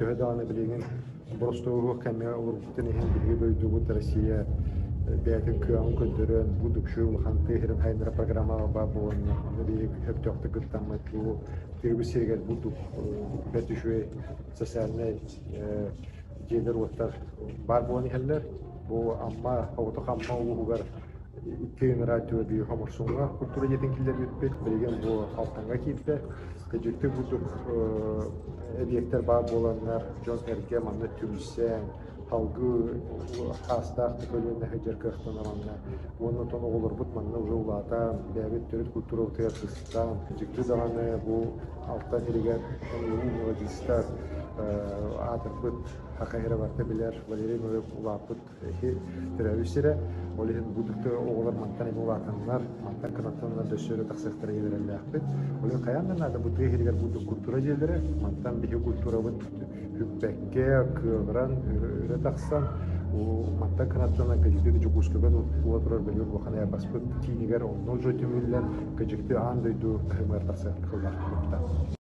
Төһө даҕаны билигин боростуой кэмҥэ олорбутун иһин биһиги дойдубут Россия бэйэтин кыаҕын көрдөрөн, бу дукшу улахан тыа сирин сайыннарар программаҕа баар буоланнар, онно биһиги сөптөөхтүк кыттаммыт бу тыабыт сиригэр бурдук бэрт үчүгэй социальнай дьиэлэр-уоттар баар буолан иһэллэр. Бу Амма, Оҕотох Амма улууһугар икки ыҥыраа түө биир хомурсуҥҥа культура дьиэтин киллэрбиппит. Билигин бу Алтаҥҥа киирдэ. Дьикти курдук эбийиэктэр баар буоланнар, дьон-сэргэ манна түмсэн, салгыы хаастаах да көлүөнэ сылдьар кыахтанар манна. Уонна оттон оҕолорбут манна уже улаатан, бэйэбит төрүт культурабытыгар сыстан, дьикти даҕаны бу Алтан сиригэр улуу мелодистар аатырбыт саха сирэ барыта билэр Валерий Ноев улааппыт төрөөбүт сирэ. Ол иһин бу оҕолор мантан эмиэ улаатаннар, мантан кынаттананнар өссө өрө тахсыахтара диэн эрэллээхпит. Ол иһин хайаан да наада бу тыа сиригэр бурдук культура дьиэлэрэ, мантан биһиги культурабыт бүппэккэ, кыаҕыран, өрө тахсан, мантан кынаттанан кыдьыкты Дьокуускайга буола турар бэлиэр улахан Airbus-пыт киинигэр онно уже түмүллэн, кыдьыкты аан дойду таһымыгар тахсыахтаах.